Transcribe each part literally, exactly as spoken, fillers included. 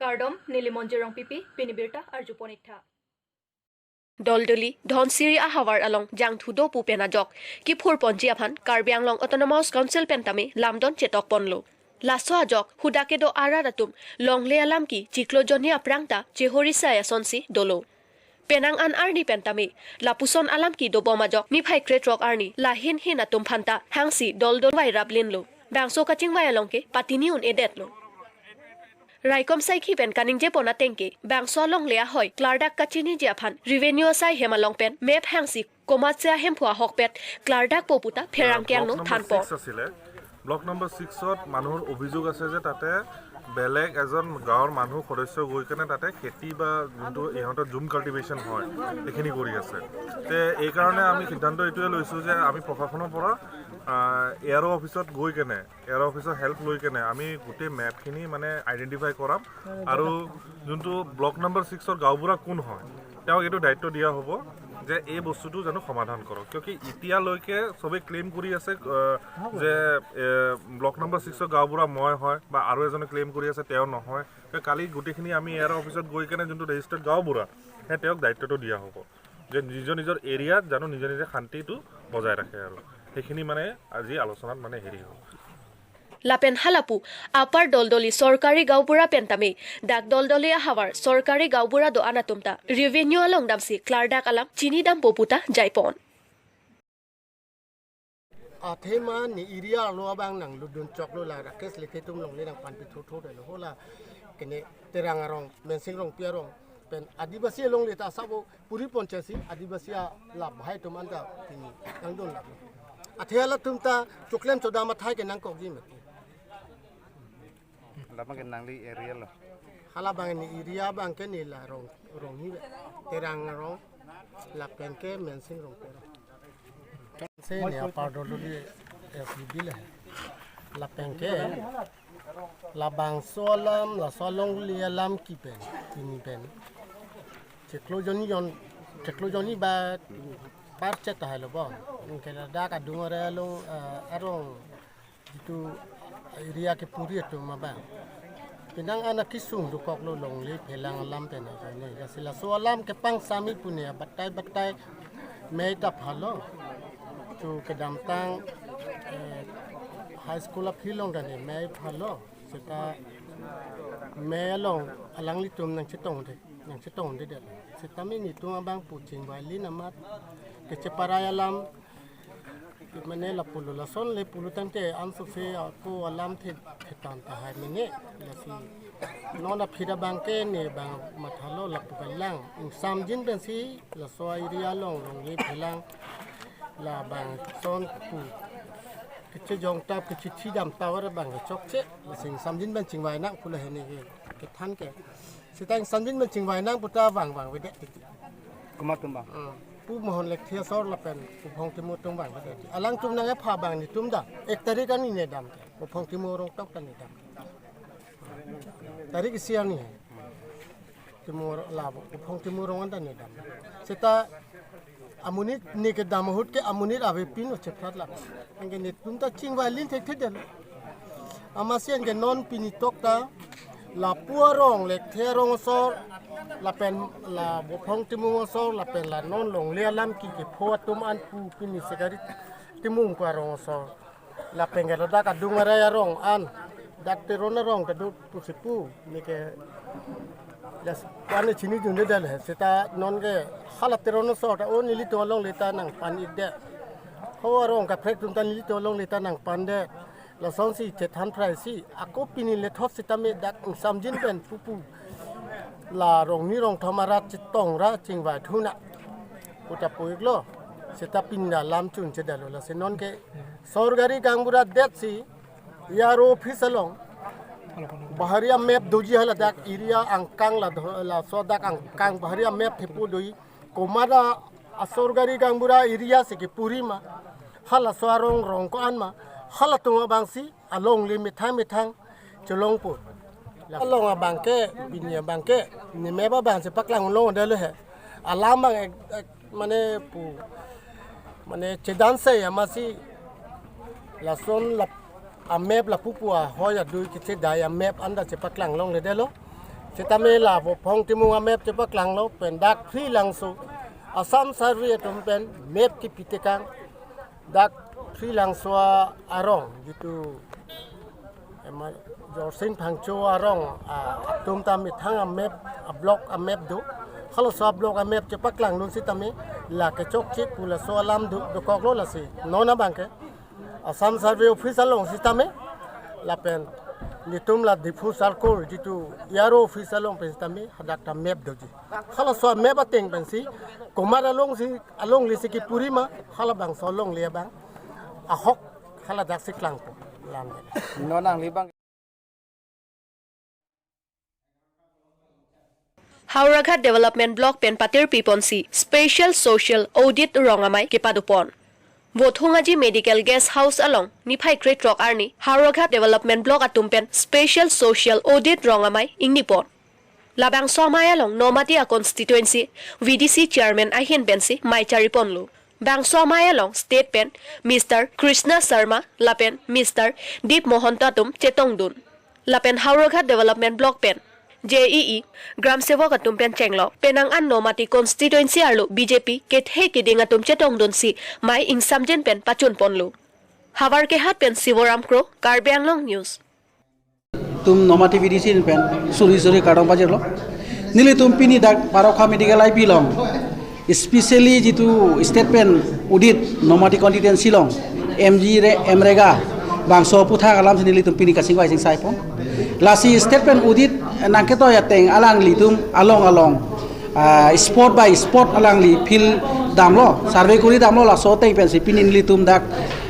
Kardom, neli Monjir Rongpipi, pini birta arjupon iktha. Doldoli, Dhansiri ahavar along jangthu do pu pen ajok kiphur ponji aphan Karbi Anglong Autonomous Council pen tame lamdon chetok ponlo. Laso ajok, hudak kedo arat atum longle alam ke chiklo jonni aphrang ta chehori sai asonsi dolo. Penang an arni pen tame lapuson alam ke dobom ajok niphai krethrok arni lahin hin atum phanta hangsi doldol vai rap linlo. Bangso kachingvai along ke patini un-edetlo. Raikom saikhi pen kaningje pon ateng ke, bangso alongle ahoi klardak kachiniji aphan revenue asai hem along pen map hangsi komatsi ahemphu ahokpet klardak po puta pherangke angno thanpon. Block number ছিক্সত মানুহৰ অভিযোগ আছে যে তাতে বেলেগ এজন গাঁৱৰ মানুহ সদস্য গৈ কেনে তাতে খেতি বা যোনটো ইহঁতৰ জুম কাল্টিভেশ্যন হয়, এইখিনি কৰি আছে। তে এইকাৰণে আমি সিদ্ধান্ত এইটোৱে লৈছোঁ যে আমি প্ৰশাসনৰ পৰা এ আৰ অ' অফিচত গৈ কেনে, এ আৰ অ' অফিচৰ হেল্প লৈ কেনে আমি গোটেই মেপখিনি মানে আইডেণ্টিফাই কৰাম। আৰু যোনটো ব্লক নম্বৰ ছিক্সৰ গাঁওবুঢ়া কোন হয়, তেওঁক এইটো দায়িত্ব দিয়া হ'ব যে এই বস্তুটো জানো সমাধান কৰক। কিয় কি এতিয়ালৈকে চবেই ক্লেইম কৰি আছে আহ, যে এ, ব্লক নম্বৰ ছিক্সৰ গাঁওবুঢ়া মই হয় বা আৰু এজনে ক্লেইম কৰি আছে তেওঁ নহয়। তে কালি গোটেইখিনি আমি এ আৰ অ' অফিচত গৈ কেনে যোনটো ৰেজিষ্টাৰ্ড গাঁওবুঢ়া, সেই তেওঁক দায়িত্বটো দিয়া হ'ব যে নিজৰ নিজৰ এৰিয়াত জানো নিজে নিজে শান্তিটো বজাই ৰাখে আৰু সেইখিনি মানে আজি আলোচনাত মানে হেৰি হ'ল। Lapen halapu Upper Doldoli sorkari gaonbura pen tame dak Doldoli ahavar sorkari gaonbura do-an atum ta revenue along damsi klardak alam chinidampo puta jaipon. Athema ne area lo abang nang ludun choklo la Rakesh Lekhetum longle nang panpi thotho delo hola kene Terang arong, Mensing Rongpi arong pen Adibasi alongle ta sabo puri ponchasi Adibasi a la bhai tum anta pini nang don la. Athe halatum ta choklem chodam athai ke nang kokji mati. Lama ke nangli area lo. Hala bang ne area bang ke ne la rong rong hi Terang arong lapen ke Mensing Rongpi arong. Se ne Upper Doldoli S B B le. Lapen ke labangso alam laso alongle alam kipen pini pen chiklo jonni jon chiklo jonni ba parchet tahai lo bon. Ingke ladak adung area along eh, arong jitu area kepuri atum abang. Penang anak kisung dukok lo longle phelang alam pen aja ne. Lasi laso alam kepangsami pu ne batai batai mei ta phalo. Chu kedamtang eh, high school aphi along ta ne mei phalo. Seta mei along alanglitum nang chetong de, nang chetong de de. Seta mei netum abang pu chingvai lin amat kecheparai alam mane lapulo lason le pulo tangte ansose ako alam the thetan tahai mene lasi non aphi ta bang ke ne bang mathalo lapu kalang ingsamjin pensi laso area along longle phelang labangson pu kechejong tap kechethi dam tower bang chokche lasi ingsamjin pen chingvai nang pu la hene ke kethan ke seta ingsamjin pen chingvai nang puta bang bang vede titi. Komat tum bang. Pu Mohon Lekthe asor lapen Pu Phong Timur atum bang. Alangtum nang epha bang netum da. Ek tarik arni ne dam. Pu Phong Timur arong tok ta ne dam. Tarik isi arni. Timur la Pu Phong Timur arong anta ne dam. Seta amonit ne kedam ahut ke amonit avepin o cheprat la. Anke netum ta chingvai lin thekthedetlo. Amatsi anke non pini tok ta lapu arong Lekthe arong asor lapen la Pu Phong Timur asor lapen la non longle alam ke kepho atum an pu pini Sekari Timung pu arong asor lapen ke ladak adung area arong an dak Teron arong kedo pusi pu ne ke las pan chinidunde dal he seta non ke hala Teron asor ta o nelitum alongle ta nangpan-ikde. Ho arong kaprek atum ta nelitum alongle ta nangpande. Lasonsi chethan phraisi ako pini lethot sitame dak ingsamjin pen pupu la rongni rongthom arat chetong ra chingvai thu nang puta pu-iklo. Seta pini ta lam chun chedetlo lasi non ke sorkari gaonbura detsi E R O office along bahari a map doji haladak area angkang la laso dak angkang bahari a map thepo doji. Komat a sorkari gaonbura area si kepuri ma, halaso arong rong ko-an ma, halatum abangsi alongle methang methang chelongpo. Along abang ke, pini abang ke, ne map abang si paklang longdetlo he. Alam abang ek, ek, mane pu, mane chedan se amatsi lason lap a map lapu pu ahoi adui kechedai a map anta si paklang longledetlo. Sitame la Vophong Timung a-map chepaklanglo pen dak Phrilangso Assam Survey atum pen map kipi tekang dak Phrilangso arong jitu ema Jorsing Phangcho arong, ah, atum ta methang a-map, a-block a-map do. Halaso a-block a-map chepaklangdun sitame la kechokche pu laso alam do, dokoklo lasi. Non abangke Assam Survey Office along sitame lapen nelitum la Diphu Circle jitu E R O office along pen sitame hadak ta map doji. Halaso a-map ateng pensi komat alongsi, alongle si kipuri ma, halabangso alongle abang ahok haladak si klangpo. Lam. Non nangli abang. Howraghat Development Block pen patirpi ponsi Special Social Audit rong amei kepado pon. Vothung Aji Medical Guest House along niphai krethrok arni Howraghat Development Block atum pen Special Social Audit rong amei ingni pon. Labangso amei along Nomati a-constituency V D C chairman ahin pensi mei chari ponlo. Bangso amei along state pen Mister Krishna Sharma lapen Mister Deep Mohanta atum chetongdun. Lapen Howraghat Development Block pen J E E, Gram Sevok atum pen chenglok. Penang an Nomati constituency arlo B J P kethe keding atum chetongdunsi mei ingsamjin pen pachun ponlo. Howraghat pen Sivoram Kro, Karbi Anglong News. Tum Nomati V D C pen suri suri kardom pajirlo. Nelitum pini dak Parokha Medical I P along, especially jitu state pen audit Nomati constituency along, M G re-, MGNREGA, bangso aputhak alamsi nelitum pini kachingvai chingsai pon. Lasi state pen audit nangketoi ateng alanglitum along along, ah, spot by spot alangli field damlo, survey kori damlo, laso ateng pensi pini nelitum dak,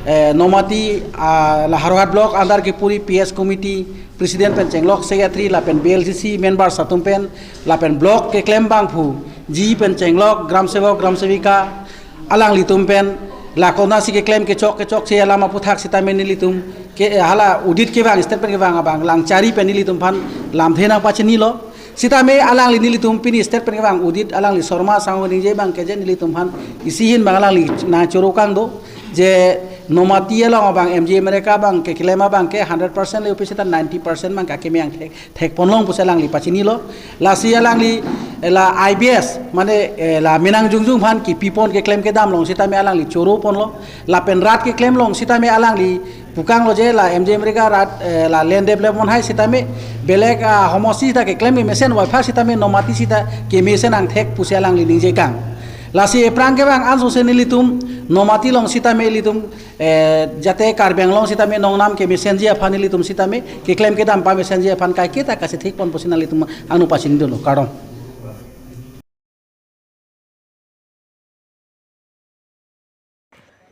eh, Nomati, ah, la Howraghat Block under kepuri P S committee president pen chenglok, secretary lapen B L C C members atum pen lapen block keklem abangphu, G pen chenglok, Gram Sevok, Gram Sevika, alanglitum pen la konatsi keklem kechok kechokche alam aputhak sitame nelitum ke, hala audit kevang, state pen kevang abang lang chari pen nelitum aphan lamthe nangpachinilo. Sitame alangli nelitum pini state pen kevang audit alangli Sharma Sangho ningje abangke je nelitum aphan isi ahin abang alangli nangchoro kangdo je Nomati along abang MGNREGA abang keklem abangke hundred percent le office ta ninety percent abang keklemji thek, thek ponlong pusi alangli pachinilo. Lasi alangli, eh, la I B S, mane, eh, la menang jongjong aphan kipi pon keklem kedam along sitame alangli choro ponlo. Lapen rat keklem along sitame alangli pu kanglo je la MGNREGA rat, eh, la land development hai sitame belek, ah, homosti ta keklem mesen, waipha sitame Nomati sita kemesen angthek pusi alangli ningje kang. Lasi aphrang kevang ansose nelitum Nomati along sitame ilitum, eh, jate Karbi Anglong sitame nongnam kemesenji aphan ilitum sitame keklem kedam pamesenji aphan kaiketa kachethek pon pusi nanglitum angno pachinidunlo. Kardom.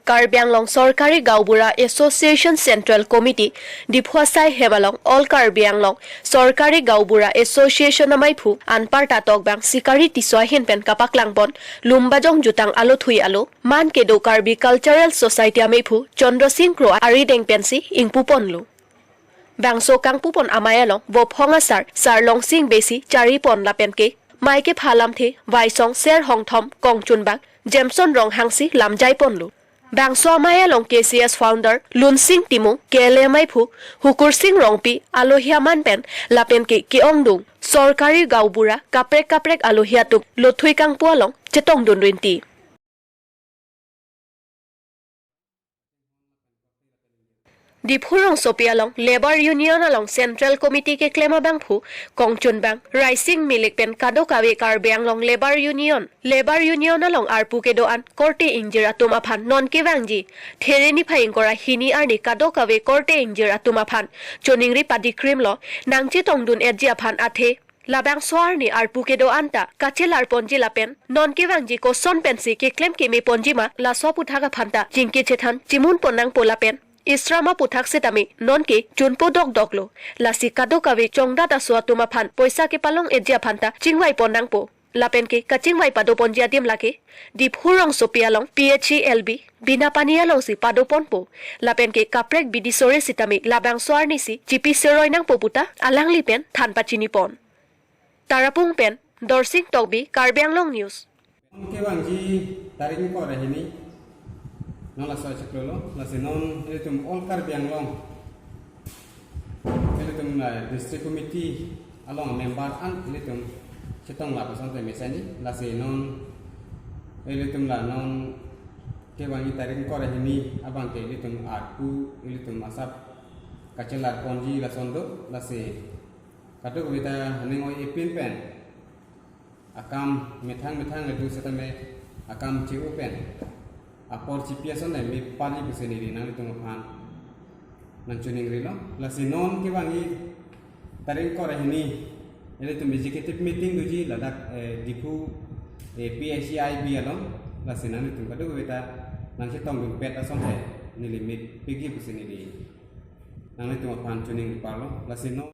Karbi Anglong Sorkari Gaonbura Association Central Committee Diphu asai hem along All Karbi Anglong Sorkari Gaonbura Association ameiphu anparta tokbang Sikari Tisso ahin pen kapaklang pon Lumbajong Jutang Alothui alo man kedo Karbi Cultural Society ameiphu Chandra Singh Kro arideng pensi ingpu ponlo. Bangso kangpu pon amei along Vophong asar Sar Longsing Bey si chari pon lapen ke mei kepha lamthe Vaisong Ser Hongthom, kongchunbang Jameson Ronghang si lamjai ponlo. Bangso amei along K C S founder Lunsing Timung, K L A ameiphu Hukursing Rongpi, alohi aman pen lapen ke ke-ongdung Sorkari Gaonbura kaprek kaprek alohi atum lothui kangpu along chetongdun rinti. Diphu rongsopi along Labour Union along Central Committee keklem abangphu kongchunbang Raising Milik pen kadokave Karbi Anglong Labour Union, Labour Union along arpu kedo-an korte ingjir atum aphan non kevangji There niphai ingkoi ra hini arni kadokave korte ingjir atum aphan choningri padikrimlo nangchetongdun etji aphan athe labangso arni arpu kedo-an ta kachelar ponji lapen non kevangji koson pensi keklem keme ponji ma laso aputhak aphan ta chingki chethan chimun pon nangpo lapen isram aputhak setame non ke chunpo dokdoklo. Lasi kadokave chongdat aso atum aphan poisa kepalong etji aphan ta chingvai pon nangpo. Lapen ke kachingvai pado ponji adim lake Diphu rongsopi along P H E L B bina pani alongsi pado ponpo. Lapen ke kaprek bidi sore sitame labangso arni si chipi seroi nangpo puta alangli pen than pachini pon. Tarapung pen Dorsing Tokbi, Karbi Anglong News. Kevangji tarik ingkoi ra hini, non laso achiklo lo, lasi non ilitum All Karbi Anglong, ilitum, eh, District Committee along member an ilitum chetong lapuson te mesen ni, lasi non ilitum la non kevangji tarik ingkoi ra hini abang ke ilitum arpu ilitum asap kachelar ponji lason do, lasi kadokave ta haning oi-e pin pen akam methang methang le do setame akam che-o pen apor chipi ason le mepali pusi neli nanglitum aphan nangchoningrilo. Lasi non kevangji tarik ingkoi ra hini ilitum executive meeting doji ladak, eh, Diphu, eh, P I C I B along, lasi nanglitum kadokave ta nangchetongdun pet ason le neli mepikji pusi neli nanglitum aphan choningri parlo. Lasi non